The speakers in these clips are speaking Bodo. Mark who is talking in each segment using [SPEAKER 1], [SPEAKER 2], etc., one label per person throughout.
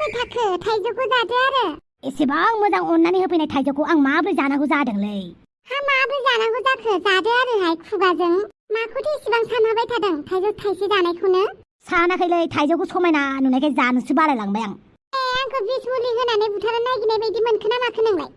[SPEAKER 1] जाबाय थाखो थाइजौखौ जादो आरो
[SPEAKER 2] एसेबां मोजां अननानै होफैनाय थाइजौखौ आं माब्रै जानांगौ जादोंलै
[SPEAKER 1] हा माब्रै जानांगौ जाखो जादो आरोहाय खुगाजों माखौथो इसेबां सानहाबाय थादों थाइजौ थाइसे जानायखौनो
[SPEAKER 2] सानाखैलै थाइजौखौ समायना नुनायखाय जानोसो बालायलांबाय आं
[SPEAKER 1] आंखौ बिस मुलि होनानै बुथारनो नागिरनाय बायदि मोनखो ना माखो नोंलाय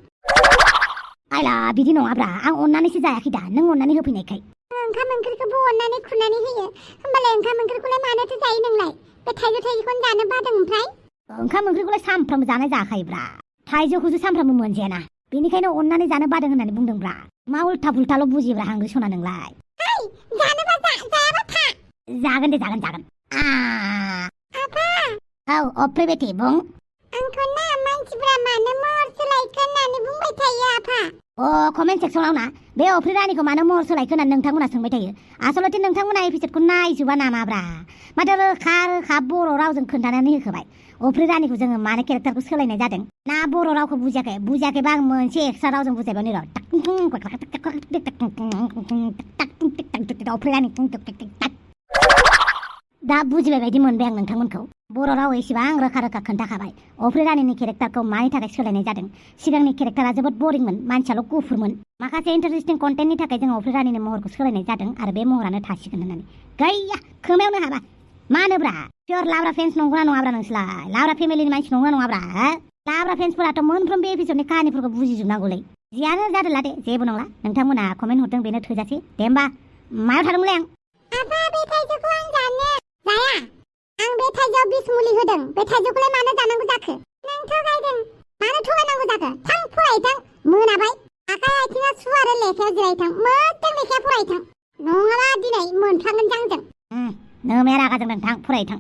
[SPEAKER 2] आइला बिदि नङाब्रा आं अननानैसो जायाखै दा नों अननानै होफैनायखाय
[SPEAKER 1] ओंखाम ओंख्रिखौबो अननानै खुरनानै होयो होमबालाय ओंखाम ओंख्रिखौलाय मानोथो जायो नोंलाय बे थाइजौ थाइजौखौनो जानो बादों ओमफ्राय
[SPEAKER 2] ओंखाम ओंख्रिखौलाय सानफ्रामबो जानाय जाखायोब्रा थाइजौखौसो सानफ्रामबो मोनजायाना बेनिखायनो अननानै जानो बादों होननानै बुंदोंब्रा मा उल्था पुल्थाल' बुजिब्रा हांग्रि सना नोंलाय
[SPEAKER 1] जानोबा जायाबा था
[SPEAKER 2] जागोन दे जागोन
[SPEAKER 1] आफा
[SPEAKER 2] औ अफ्रे बेटे बुं
[SPEAKER 1] आंखौ ना मानसिफ्रा मानो महर सोलायखो होननानै बुंबाय थायो आफा
[SPEAKER 2] कमेन्ट सेक्सनाव ना बे अफ्रे रानिखौ मानो महर सोलायखो होननानै नोंथांमोना सोंबाय थायो आसलथे नोंथांमोना एपिसोडखौ नायजोबा नामाब्रा माथो रोखा रोखा बर' रावजों खोन्थानानै होखाबाय अफ्रे रानिखौ जोङो मानो केरेक्टारखौ सोलायनाय जादों ना बर' रावखौ बुजियाखैबा आं मोनसे एक्सट्रा रावजों बुजायबावनि र' अफ्रे रानि दा बुजिबाय बायदि मोनबाय आं नोंथांमोनखौ बर' राव एसेबां रोखा रोखा खोन्थाखाबाय अफ्रे रानिनि केरेक्टारखौ मानि थाखाय सोलायनाय जादों सिगांनि केरेक्टारा जोबोद बरिंमोन मानसियाल' गुफुरमोन माखासे इन्टारेस्टिं कन्टेन्टनि थाखाय जों अफ्रे रानिनि महरखौ सोलायनाय जादों आरो बे महरानो थासिगोन होननानै गैया खोमायावनो हाबा मा होनोब्रा पियर लाब्रा फेन्स नंगौना नङाब्रा नोंसोरलाय लाब्रा फेमिलिनि मानसि नंगौना नङाब्रा लाब्रा फेन्सफोराथ' मोनफ्रोम बे एपिसोडनि काहानिफोरखौ बुजिजोबनांगौलै जियानो जादोला दे जेबो नंला नोंथांमोना कमेन्ट हरदों बेनो थोजासे दे होमबा मायाव थादोंमोनलाय आं
[SPEAKER 1] आफा बे थाइजौखौ आं जानो जाया आं बे थाइजौआव बिस मुलि होदों बे थाइजौखौलाय मानो जानांगौ जाखो नों थगायदों मानो थगायनांगौ जाखो थां फरायथां मोनाबाय आखाइ आथिङा सु आरो लेखायाव जिरायथां मोजां लेखाया फरायथां नङाबा दिनै मोनफ्लांगोन जांजों
[SPEAKER 2] नोमाया रागा जोंदों थां फरायथां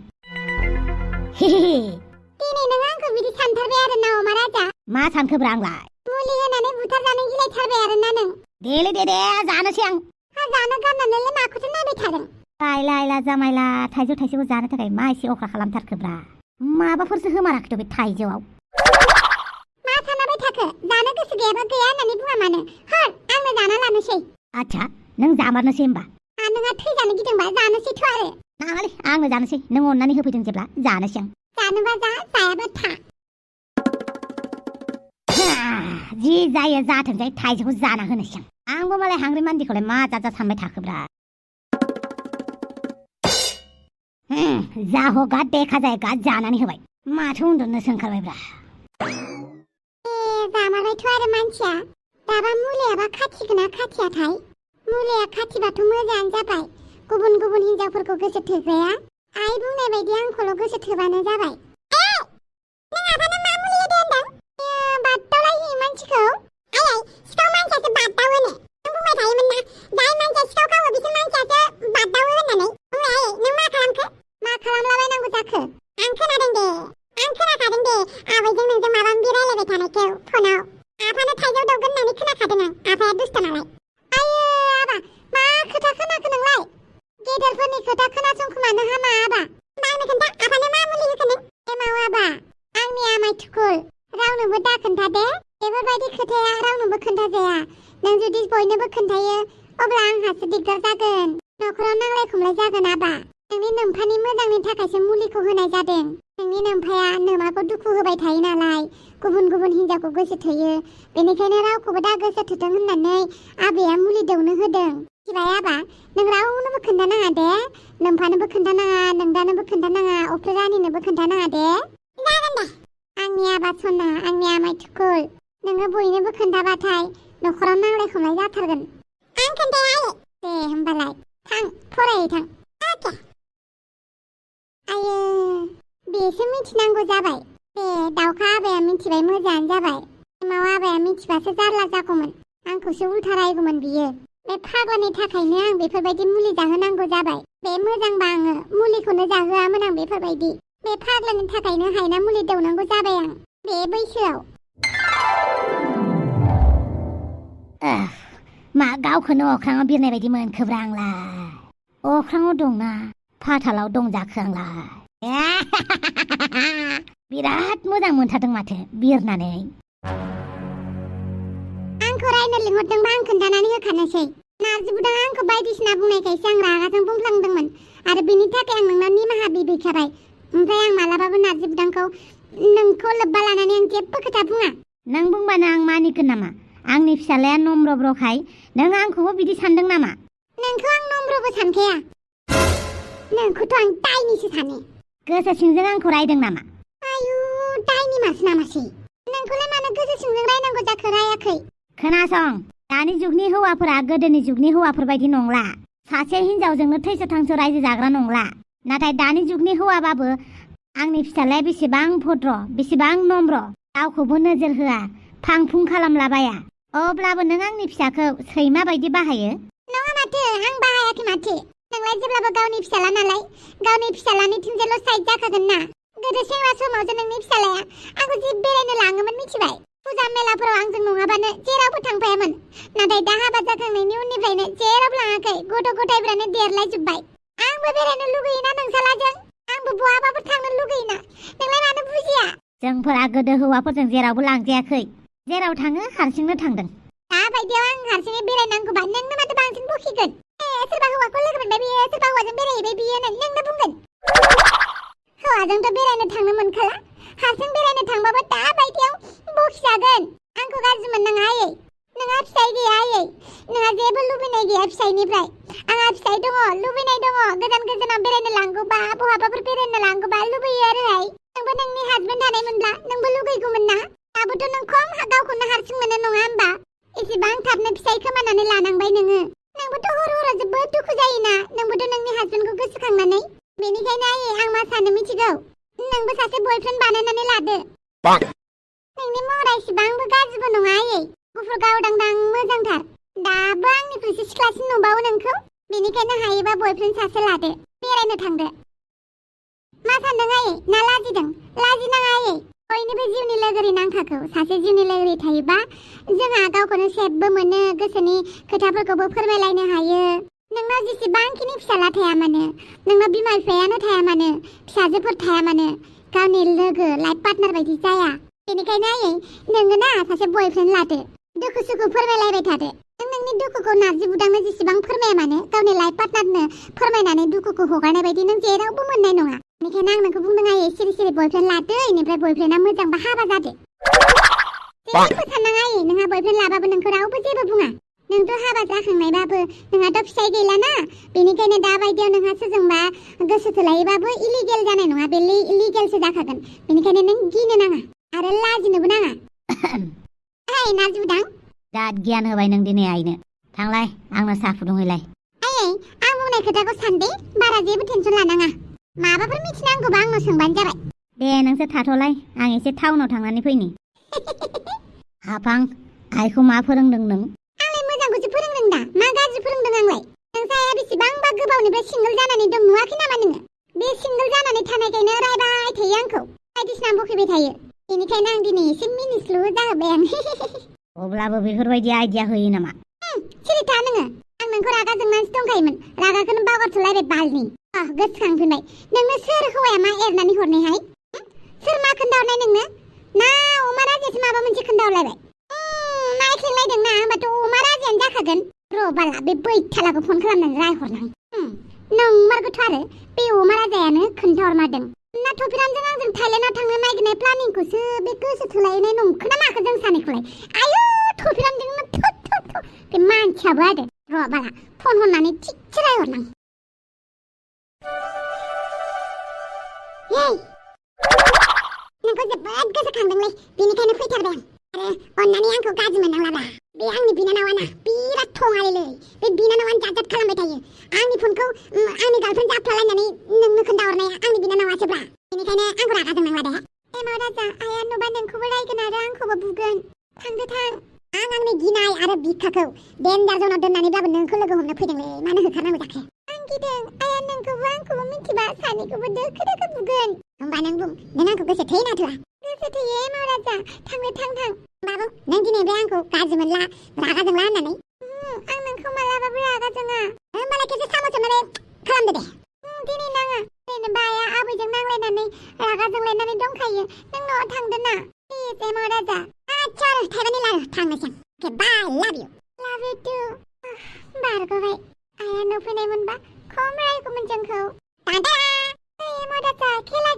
[SPEAKER 1] दिनै नों आंखौ बिदि सानथारबाय आरो ना अमा राजा
[SPEAKER 2] मा सानखोब्रा आंलाय
[SPEAKER 1] मुलि होनानै बुथारजानो गिलायथारबाय आरो ना नों
[SPEAKER 2] दे जानोसै आं
[SPEAKER 1] जानो गारनानैलाय माखौथो नायबाय थादों
[SPEAKER 2] लायला जामायला थाइजौ थाइसेखौ जानो थाखाय मा एसे अख्रा खालामथारखोब्रा माबाफोरसो होमाराखैथ' बे थाइजौआव
[SPEAKER 1] मा सानाबाय थाखो जानो गोसो गैयाबा गैया होननानै बुङा मानो हर आंनो जाना लानोसै
[SPEAKER 2] आच्छा नों जामारनोसै होमबा
[SPEAKER 1] नोंहा थैजानो गिदोंबा जानोसैथ' आरो
[SPEAKER 2] नाङालै आंनो जानोसै नों अननानै होफैदों जेब्ला जानोसै आं
[SPEAKER 1] जानोबा जा जायाबा था
[SPEAKER 2] जि जायो जाथोंसै थाइजौखौ जाना होनोसै आंबो मालाय हांग्रि मानदिखौलाय मा जाजा सानबाय थाखोब्रा जा होगा देखा जायगा जानानै होबाय माथो उन्दुनोसो ओंखारबायब्रा
[SPEAKER 1] जामारबायथ' आरो मानसिया दाबा मुलियाबा खाथिगोना खाथियाथाय मुलिया खाथिबाथ' मोजाङानो जाबाय गुबुन गुबुन हिनजावफोरखौ गोसो थोग्राया आइ बुंनाय बायदि आंखौल' गोसो थोबानो जाबाय नों आफानो मा मुलि होदो होनदों बाददावलायो मानसिखौ आइ सिखाव मानसियासो बाददावोनो नों बुंबाय थायोमोन ना जाय मानसिया सिखाव खावो बिसोर मानसियासो बाददावो होननानै बुंबाय आइ नों मा खालामखो मा खालामलाबायनांगौ जाखो आं खोनाखादों दे आबैजों नोंजों माबा माबि रायलायबाय थानायखौ फनाव आफानो थाइजौ दौगोन होननानै खोनाखादों आं आफाया दुस्त नालाय आयै आबा मा खोथा खोनाखो नोंलाय गेदेरफोरनि खोथा खोनासंखोमानो हामा आबा आंनो खोन्था आफानो मा मुलि होखो नों एमाव आबा आंनि आमाय थुखुल रावनोबो दा खोन्था दे बेफोरबायदि खोथाया रावनोबो खोन्थाजाया नों जुदि बयनोबो खोन्थायो अब्ला आंहासो दिगदार जागोन न'खराव नांलाय खमलाय जागोन आबा नोंनि नोम्फानि मोजांनि थाखायसो मुलिखौ होनाय जादों नोंनि नोम्फाया नोमाखौ दुखु होबाय थायो नालाय गुबुन गुबुन हिनजावखौ गोसो थोयो बेनिखायनो रावखौबो दा गोसो थोथों होननानै आबैया मुलि दौनो होदों मिथिबाय आबा नों रावनोबो खोन्थानाङा दे नोम्फानोबो खोन्थानाङा नोंदानोबो खोन्थानाङा अफ्रे रानिनोबो खोन्थानाङा दे जागोन दे आंनि आबा सना आंनि आमाय थुखुल नोङो बयनोबो खोन्थाबाथाय न'खराव नांलाय खमलाय जाथारगोन आं खोन्थाया दे होमबालाय थां फरायै थां अके आयो बेसो मिथिनांगौ जाबाय दे दाउखा आबाया मिथिबाय मोजाङानो जाबाय एमाव आबाया मिथिबासो जारला जागौमोन आंखौसो उल्था रायगौमोन बियो बे फाग्लानि थाखायनो आं बेफोरबायदि मुलि जाहोनांगौ जाबाय बे मोजांबा आङो मुलिखौनो जाहोआमोन आं बेफोरबायदि बे फाग्लानि थाखायनो हायना मुलि दौनांगौ जाबाय आं बे बैसोआव
[SPEAKER 2] मा गावखौनो अख्राङाव बिरनाय बायदि मोनखोब्रा आंलाय अख्राङाव दंना फाथालाव दं जाखो आंलाय बिराद मोजां मोनथारदों माथो बिरनानै
[SPEAKER 1] आंखौ रायनो लिंहरदोंबा आं खोन्थानानै होखानोसै नारजि बुदाङा आंखौ बायदिसिना बुंनायखायसो आं रागाजों बुंफ्लांदोंमोन आरो बिनि थाखाय आं नोंनाव निमाहा बिबिखाबाय ओमफ्राय आं मालाबाबो नारजि बुदांखौ नोंखौ लोब्बा लानानै आं जेबो खोथा बुङा।
[SPEAKER 2] नों बुंबानो आं मानिगोन नामा? आंनि फिसालाया नम्रब्रखाय नों आंखौबो बिदि सानदों नामा?
[SPEAKER 1] नोंखौ आं नम्रबो सानखाया। नोंखौथ' आं दायनिसो सानो।
[SPEAKER 2] गोसो सिंजों आंखौ रायदों नामा?
[SPEAKER 1] आयु दायनि मासो नामासै। नोंखौलाय मानो गोसो सिंजों रायनांगौ जाखो? रायाखै।
[SPEAKER 2] खोनासं, दानि जुगनि हौवाफोरा गोदोनि जुगनि हौवाफोर बायदि नंला। सासे हिनजावजोंनो थैस' थांस' रायजो जाग्रा नंला। नाथाय दानि जुगनि हौवाबाबो आंनि फिसालाया बेसेबां भद्र, बेसेबां नम्र, रावखौबो नोजोर होआ, फांफुं खालामलाबाया। अब्लाबो नों आंनि फिसाखौ सैमा बायदि बाहायो।
[SPEAKER 1] नङा माथो, आं बाहायाखै माथो। नोंलाय जेब्लाबो गावनि फिसाला नालाय, गावनि फिसालानि थिंजायल' साइड जाखागोन ना। गोदो सेंग्रा समावसो नोंनि फिसालाया आंखौ जि बेरायनो लाङोमोन मिथिबाय। फुजा मेलाफोराव आंजों नङाबानो जेरावबो थांफायामोन। नाथाय दा हाबा जाखांनायनि उननिफ्रायनो जेरावबो लाङाखै। गथ' गथायफ्रानो देरलायजोब्बाय। आंबो बेरायनो लुगैयोना नोंसालाजों। आंबो बहाबाबो थांनो लुगैयोना। नोंलाय मानो बुजिया?
[SPEAKER 2] जोंफोरा गोदो हौवाफोरजों जेरावबो लांजायाखै। जेराव थाङो हारसिंनो थांदों।
[SPEAKER 1] दाबायदियाव आं हारसिङै बेरायनांगौबा नोंनो माथो बांसिन बखिगोन। सोरबा हौवाखौ लोगो मोनबाय बियो, सोरबा हौवाजों बेरायहैबाय बियो नोंनो बुंगोन। हौवाजोंथ' बेरायनो थांनो मोनखाला। हारसिं बेरायनो थांबाबो दाबायदियाव बखिजागोन। आंखौ गाज्रि मोननाङा आयै। नोंहा फिसाइ गैया आयै। नोंहा जेबो लुबैनाय गैया फिसाइनिफ्राय। आंहा फिसाइ दङ, लुबैनाय दङ। गोजान गोजानाव बेरायनो लांगौबा, बहाबाफोर बेरायनो लांगौबा लुबैयो आरोहाय। नोंबो नोंनि हासबेन्ड थानायमोनब्ला नोंबो लुगैगौमोन ना। दाबोथ' नों खम गावखौनो हारसिं मोनो नङा होमबा? एसेबां थाबनो फिसाइ खोमानानै लानांबाय नोङो। नोंबोथ' हर हराव जोबोद दुखु जायोना। नोंबोथ' नोंनि हासबेन्डखौ गोसोखांनानै। बेनिखायनो आयै आं मा सानो मिथिगौ? नोंबो सासे बयफ्रेन्ड बानायनानै लादो। नोंनि महरा इसेबांबो गाज्रिबो नङा आयै। गुफुर गावदांदां मोजांथार। दाबो आंनिख्रुइसो सिख्लासिन नुबावो नोंखौ। बेनिखायनो हायोबा बयफ्रेन्ड सासे लादो। बेरायनो थांदो। मा सानदों आयै? ना लाजिदों? लाजिनाङा आयै। बयनिबो जिउनि लोगोरि नांखागौ। सासे जिउनि लोगोरि थायोबा जोंहा गावखौनो सेबबो मोनो, गोसोनि खोथाफोरखौबो फोरमायलायनो हायो। नोंनाव जेसेबांखिनि फिसाला थाया मानो, नोंनाव बिमा बिफायानो थाया मानो, फिसाजोफोर थाया मानो, गावनि लोगो लाइफ पार्टनार बायदि जाया। बेनिखायनो आयै नोङो ना सासे बयफ्रेन्ड लादो। दुखु सुखु फोरमायलायबाय थादो। नों नोंनि दुखुखौ नारजि बुदांनो जेसेबां फोरमाया मानो, गावनि लाइफ पार्टनारनो फोरमायनानै दुखुखौ हगारनाय बायदि नों जेरावबो मोननाय नङा। बेनिखायनो आं नोंखौ बुंदों आयै सिरि सिरि बयफ्रेन्ड लादो। इनिफ्राय बयफ्रेन्डा मोजांबा हाबा जादो। जेबो साननाङा आयै। नोंहा बयफ्रेन्ड लाबाबो नोंखौ रावबो जेबो बुङा। नोंथ' हाबा जाखांनायबाबो नोंहाथ' फिसाइ गैलाना। बेनिखायनो दाबायदियाव नोंहा सोरजोंबा गोसो थोलायोबाबो इलिगेल जानाय नङा। बे लिगेलसो जाखागोन। बेनिखायनो नों गिनो नाङा आरो लाजिनोबो नाङा। ओइ नारजि बुदां।
[SPEAKER 2] बिराद गियान होबाय नों दिनै आइनो। थांलाय, आंनो साहा फुदुंहैलाय।
[SPEAKER 1] आयै आं बुंनाय खोथाखौ सानदे। बारा जेबो टेनसन लानाङा। माबाफोर मिथिनांगौबा आंनाव सोंबानो जाबाय।
[SPEAKER 2] दे नोंसोर थाथ'लाय, आं एसे टाउनाव थांनानै फैनि। हाफां, आइखौ मा फोरोंदों नों?
[SPEAKER 1] आंलाय मोजांखौसो फोरोंदों दा। मा गाज्रि फोरोंदों आंलाय? नोंसाया बेसेबांबा गोबावनिफ्राय सिंगोल जानानै दं नुवाखै नामा नोङो? बे सिंगोल जानानै थानायखायनो रायबाय थायो आंखौ। बायदिसिना बखिबाय थायो। बेनिखायनो आं दिनै एसे मिनिस्लु जाहोबाय आं।
[SPEAKER 2] अब्लाबो बेफोरबायदि आइडिया होयो नामा?
[SPEAKER 1] सिरि था नोङो। आं नोंखौ रागा जोंनानैसो दंखायोमोन। रागाखौनो बावगारथ'लायबाय बालनि। गोसोखांफिनबाय। नोंनो सोर हौवाया मा एरनानै हरनायहाय? सोर मा खोन्थाहरनाय नोंनो? ना अमा राजायासो माबा मोनसे खोन्थाहरलायबाय? नायख्लेंलायदों ना? होमबाथ' अमा राजायानो जाखागोन। र' बाला बे बैथालाखौ फन खालामनानै रायहरनां। नंमारगौथ' आरो बे अमा राजायानो खोन्थाहरमारदों। ना थफिरामजों आंजों थाइलेन्डआव थांनो नागिरनाय प्लानिंखौसो बे गोसो थोलायनाय नंखोना माखो जों सानैखौलाय? आयु थफिरामजोंनो थु बे मानसियाबो आरो। र' बाला फन हरनानै थिगसे रायहरनां। नोंखौ जोबोद गोसोखांदोंलै। बेनिखायनो फैथारबाय आं। आरो अन्नानै आंखौ गाज्रि मोननांलाब्रा। बे आंनि बिनानावाना बिराद थङालिलै। बे बिनानावानो जात खालामबाय थायो। आंनि फनखौ आंनि गार्लफ्रेन्ड जाफ्लालायनानै नोंनो खोन्थाहरनाया आंनि बिनानावासोब्रा। बेनिखायनो आंखौ रागा जोंनांला दे। एमा राजा, आइया नुबा नोंखौबो रायगोन आरो आंखौबो बुगोन। थांदो थां। आं आंनि गिनाय आरो बिखाखौ देन्जार जनाव दोननानैब्लाबो नोंखौ लोगो हमनो फैदोंलै। मानो होखारनांगौ जाखो? आं गिदों। आइया नोंखौबो आंखौबो मिथिबा सानैखौबो दोखो दोखो बुगोन। होमबा नों बुं, नों आंखौ गोसो थोयो ना थोआ? गोसो थोयो एमा राजा। थांदो थां। बाबु नों दिनैनिफ्राय आंखौ गाज्रि मोनला, रागा जोंला होननानै? आं नोंखौ मालाबाबो रागा जोङा। होमबालाय खेबसे सामस सोमनानै खालामदो दे। दिनै नाङा। जेनेबा आइया आबैजों नांलायनानै रागा जोंलायनानै दंखायो। नों न'आव थांदो ना प्लिज एमा राजा। आच्छा थाइबानि लारु थांनोसै। अके बाय, लाभ इउ। लाभ इउ टु। बारग'बाय। आइया न' फैनाय मोनबा खम रायगौमोन जोंखौ। दादा एमा राजा खेला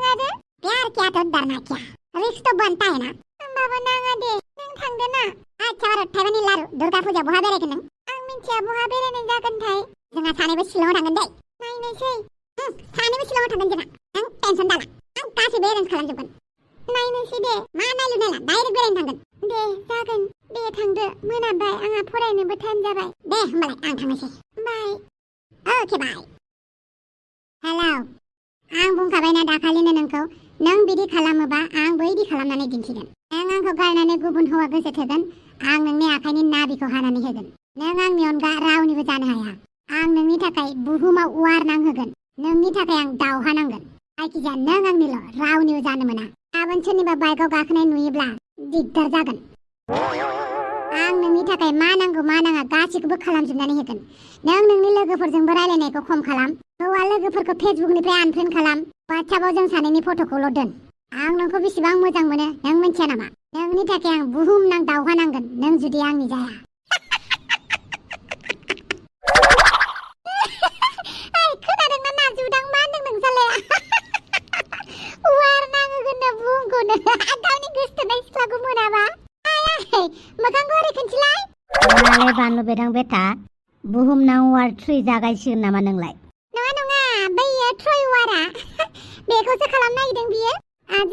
[SPEAKER 1] आरो प्यार किया तो डरना क्या रिस्क तो बनता है ना होमबाबो नाङा दे नों थांदो ना आच्छा भारत थाइबानि लारु दुर्गा फुजा बहा बेरायगोन नों आं मिन्थिया बहा बेरायनाय जागोनथाय जोंहा सानैबो शिलंआव थांगोन दै नायनोसै सानैबो शिलंआव थांगोन जोंहा नों टेनसन दाला आं गासैबो एरेन्ज खालामजोबगोन नायनोसै दे मा नायलु नायला डाइरेक्ट बेरायनो थांगोन दे जागोन दे थांदो मोनाबाय आंहा फरायनोबो टाइम जाबाय दे होमबालाय आं थांनोसै बाय ओके बाय हेलौ आं बुंखाबायना दाखालिनो नोंखौ नों बिदि खालामोबा आं बैदि खालामनानै दिन्थिगोन नों आंखौ गारनानै गुबुन हौवा गोसो थोगोन आं नोंनि आखाइनि नाबिखौ हानानै होगोन नों आंनि अनगा रावनिबो जानो हाया आं नोंनि थाखाय बुहुमाव वार नांहोगोन नोंनि थाखाय आं दावहा नांगोन जायखिजाया नों आंनिल' रावनिबो जानो मोना गाबोन सोरनिबा बाइकआव गाखोनाय नुयोब्ला दिगदार जागोन आं नोंनि थाखाय मा नांगौ मा नाङा गासैखौबो खालामजोबनानै होगोन नों नोंनि लोगोफोरजोंबो रायलायनायखौ खम खालाम हौवा लोगोफोरखौ फेसबुकनिफ्राय आनफ्रेन्ड खालाम वाट्सएपआव जों सानैनि फट'खौल' दोन आं नोंखौ बेसेबां मोजां मोनो नों मिन्थिया नामा नोंनि थाखाय आं बुहुमनां दावहा नांगोन नों जुदि आंनि जाया खोनादोंना नाजुदां मा होनदों नोंसालाय वार नांहोगोननो बुहुमखौनो गावनि गोसोथोनाय सिख्लाखौ मोनाबा मोखांखौ ओरै खिन्थिलाय
[SPEAKER 2] नालाय बानलु बेदां बेटा बुहुमनां वार 3 जागायसिगोन नामा नोंलाय
[SPEAKER 1] नङा बैयो ट्रय वारा बेखौसो खालामनो नागिरदों बियो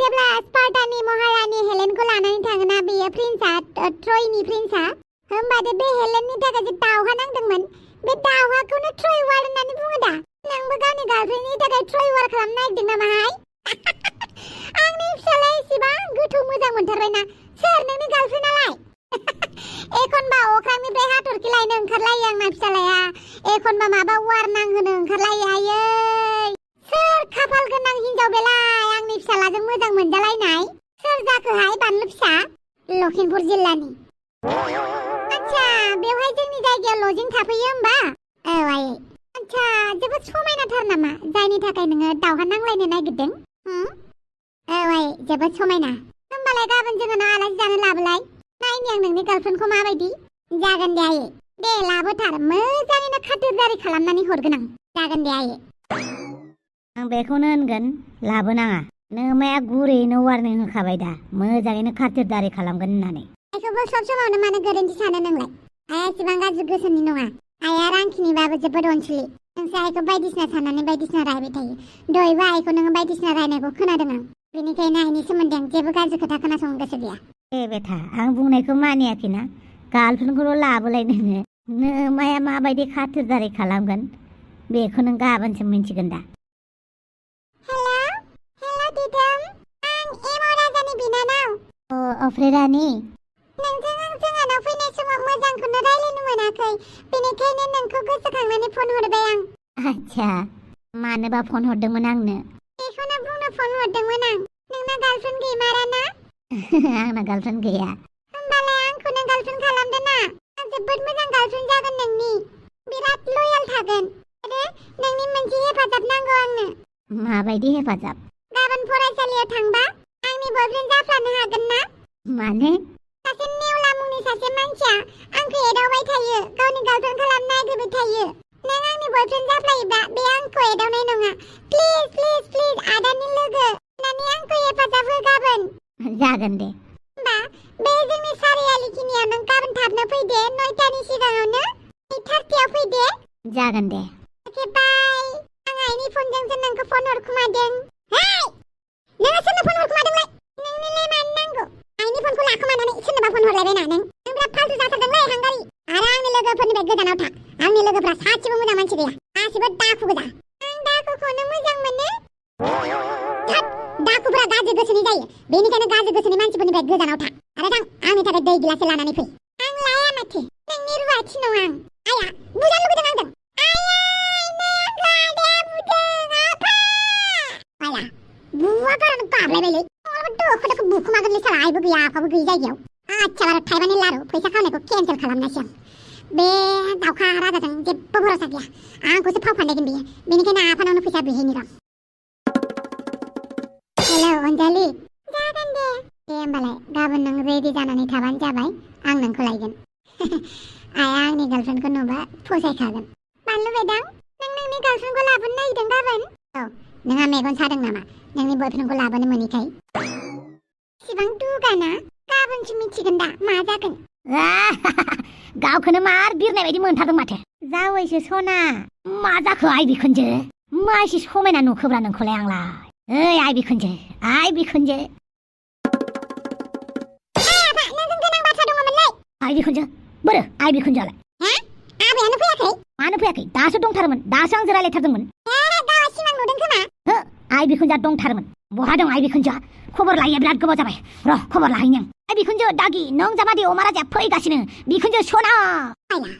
[SPEAKER 1] जेब्ला स्पार्टानि महारानि हेलेनखौ लानानै थाङोना बेयो प्रिन्सआ ट्रयनि प्रिन्सआ होमबादे बे हेलेननि थाखाय जे दावहा नांदोंमोन बे दावहाखौनो ट्रय वार होननानै बुङो दा नोंबो गावनि गार्लफ्रेन्डनि थाखाय ट्रय वार खालामनो नागिरदों नामाहाय आंनि फिसालाया एसेबां गोथौ मोजां मोनथारबायना सोर नोंनि गार्लफ्रेन्डआलाय एखनबा अख्रांनिफ्राय हाथरखि लायनो ओंखारलायो आंना फिसालाया एखनबा माबा वार नांहोनो ओंखारलायो आयै सोर खाफाल गोनां हिनजाव बेलाय आंनि फिसालाजों मोजां मोनजालायनाय सोर जाखोहाय बानलु फिसा लखिमपुर जिल्लानि आच्छा बेवहाय जोंनि जायगायाव लजिं थाफैयो होमबा औ आयै आच्छा जोबोद समायनाथार नामा जायनि थाखाय नोङो दावहा नांलायनो नागिरदों औ आयै जोबोद समायना होमबालाय गाबोन जोङो ना आलासि जानो लाबोलाय नायनि आं नोंनि गार्लफ्रेन्डखौ माबायदि जागोन दे आयै दे लाबोथार मोजाङैनो खातिरदारि खालामनानै हरगोन आं जागोन दे आयै
[SPEAKER 2] आं बेखौनो होनगोन लाबोनाङा नोमाया गुरैनो वारनिं होखाबाय दा मोजाङैनो खातिरदारि खालामगोन होननानै
[SPEAKER 1] आइखौबो सब समावनो मानो गोरोन्थि सानो नोंलाय आइया एसेबां गाज्रि गोसोनि नङा आइया रांखिनिबाबो जोबोद अनसुलि नोंसो आइखौ बायदिसिना साननानै बायदिसिना रायबाय थायो दहायबो आइखौ नोङो बायदिसिना रायनायखौ खोनादों आं बेनिखायनो आइनि सोमोन्दै आं जेबो गाज्रि खोथा खोनासंनो गोसो गैया
[SPEAKER 2] ए बेटा आं बुंनायखौ मानियाखैना गार्लफ्रेन्डखौल' लाबोलाय नोङो नोमाया माबायदि खातिरदारि खालामगोन बेखौ नों गाबोनसो मिन्थिगोन दा
[SPEAKER 1] हेल' दिदोम आं एमा राजानि बिनानाव
[SPEAKER 2] ओमफ्राय रानि
[SPEAKER 1] नोंजों आं जोंहानाव फैनाय समाव मोजांखौनो रायलायनो मोनाखै बेनिखायनो नोंखौ गोसोखांनानै फन हरबाय आं
[SPEAKER 2] आच्छा मानोबा फन हरदोंमोन आंनो
[SPEAKER 1] बेखौनो बुंनो फन हरदोंमोन आं नोंना गार्लफ्रेन्ड गैमाराना
[SPEAKER 2] आंना गार्लफ्रेन्ड गैया
[SPEAKER 1] होमबालाय आंखौनो गार्लफ्रेन्ड खालामदो ना आं जोबोद मोजां गार्लफ्रेन्ड जागोन नोंनि बिराद लयेल थागोन आरो नोंनि मोनसे हेफाजाब नांगौ आंनो
[SPEAKER 2] माबायदि हेफाजाब
[SPEAKER 1] गाबोन फरायसालियाव थांबा आंनि बयफ्रेन्ड जाफ्लानो हागोन ना
[SPEAKER 2] माने
[SPEAKER 1] सासे नेवला मुंनि सासे मानसिया आंखौ एदावबाय थायो गावनि गार्लफ्रेन्ड खालामनो नागिरबाय थायो नों आंनि बयफ्रेन्ड जाफ्लायोबा बे आंखौ एदावनाय नङा प्लिज प्लिज प्लिज आदानि लोगो होननानै आंखौ हेफाजाब हो गाबोन
[SPEAKER 2] जागोन दे
[SPEAKER 1] होमबा बे जोंनि सारियालिखिनियाव नों गाबोन थाबनो फैदे 9टानि सिगाङावनो 8:30आव फैदे
[SPEAKER 2] जागोन दे
[SPEAKER 1] अके बाय आं आइनि फनजोंसो नोंखौ फन हरखुमादों हेय नोङो सोरनो फन हरखुमादोंलाय नोंनोलाय मानो नांगौ आइनि फनखौ लाखुमानानै सोरनोबा फन हरलायबाय ना नों बिराद फालतु जाथारदोंलै हांगारि आरो आंनि लोगोफोरनिफ्राय गोजानाव था आंनि लोगोफ्रा सासेबो मोजां मानसि गैया गासिबो दाखु गोजा आं दाखुखौनो मोजां मोनो दाखुफोरा गाज्रि गोसोनि जायो बेनिखायनो गाज्रि गोसोनि मानसिफोरनिफ्राय गोजानाव था आरो थां आंनि थाखाय दै गिलाससे लानानै फै आं लाया माथो नोंनि रुवाथि नङा आं आइया बुजानो लुगैदों आंजों बुवा गारनो गाबलायबायलै दोखो दोखो बुखुमागोनलै साला आइबो गैया आफाबो गैयि जायगायाव आच्छा बारा थाइबानि लारु फैसा खावनायखौ केन्सेल खालामनायसै आं बे दावखा राजाजों जेबो भरसा गैया आंखौसो फाव फान्दायगोन बियो बेनिखायनो आफानावनो फैसा बिहैनि र' हेलौ अनजालि जागोन दे होमबालाय गाबोन नों रेडि जानानै थाबानो जाबाय आं नोंखौ लायगोन आइया आंनि गार्लफ्रेन्डखौ नुबा फसायखागोन बानलु बेदां नों नोंनि गार्लफ्रेन्डखौ लाबोनो नागिरदों गाबोन औ नोंहा मेगन सादों नामा नोंनि बयफ्रेन्डखौ लाबोनो मोनैखाय इसिबां दुगाना गाबोनसो मिथिगोन दा मा जागोन
[SPEAKER 2] गावखौनो मार बिरनाय बायदि मोनथारदों माथो जावैसो सना मा जाखो आइ बिखुनजो मा एसे समायना नुखोब्रा नोंखौलाय आंलाय ओइ आइ बिखुनजो
[SPEAKER 1] नोंजों गोनां बाथ्रा दङमोनलै
[SPEAKER 2] आइ बिखुनजो बोरो आइ बिखुनजोआलाय
[SPEAKER 1] आबैयानो फैयाखै
[SPEAKER 2] मानो फैयाखै दासो दंथारोमोन दासो आंजों रायलायथारदोंमोन
[SPEAKER 1] गावहा सिमां नुदों खोमा
[SPEAKER 2] आइ बिखुनजोआ दंथारोमोन बहा दं आइ बिखुनजोआ खबर लायो बिराद गोबाव जाबाय र' खबर लाहैनो आइ बिखुनजो दागि नों जामादि अमा राजाया फैगासिनो बिखुनजो सना
[SPEAKER 1] आइला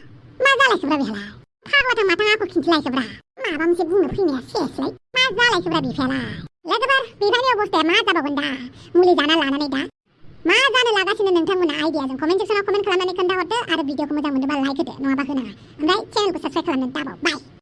[SPEAKER 1] मा जालायखोब्रा बेहालाय फाग्लाथां माथां आंखौ खिन्थिलायखोब्रा माबा मोनसे बुंनो फैनाया सेसलाय मा जालायखोब्रा बिफायालाय लोगोफोर बिफानि अबस्थाया मा जाबावगोन दा मुलि जाना लानानै दा मा जानो लागासिनो नोंथांमोना आइडियाजों कमेन्ट सेक्सनाव कमेन्ट खालामनानै खोन्थाहरदो आरो भिडिअखौ मोजां मोनोबा लाइक होदो नङाबा होनाङा ओमफ्राय चेनेलखौ साबस्क्राइब खालामनो दाबाव बाय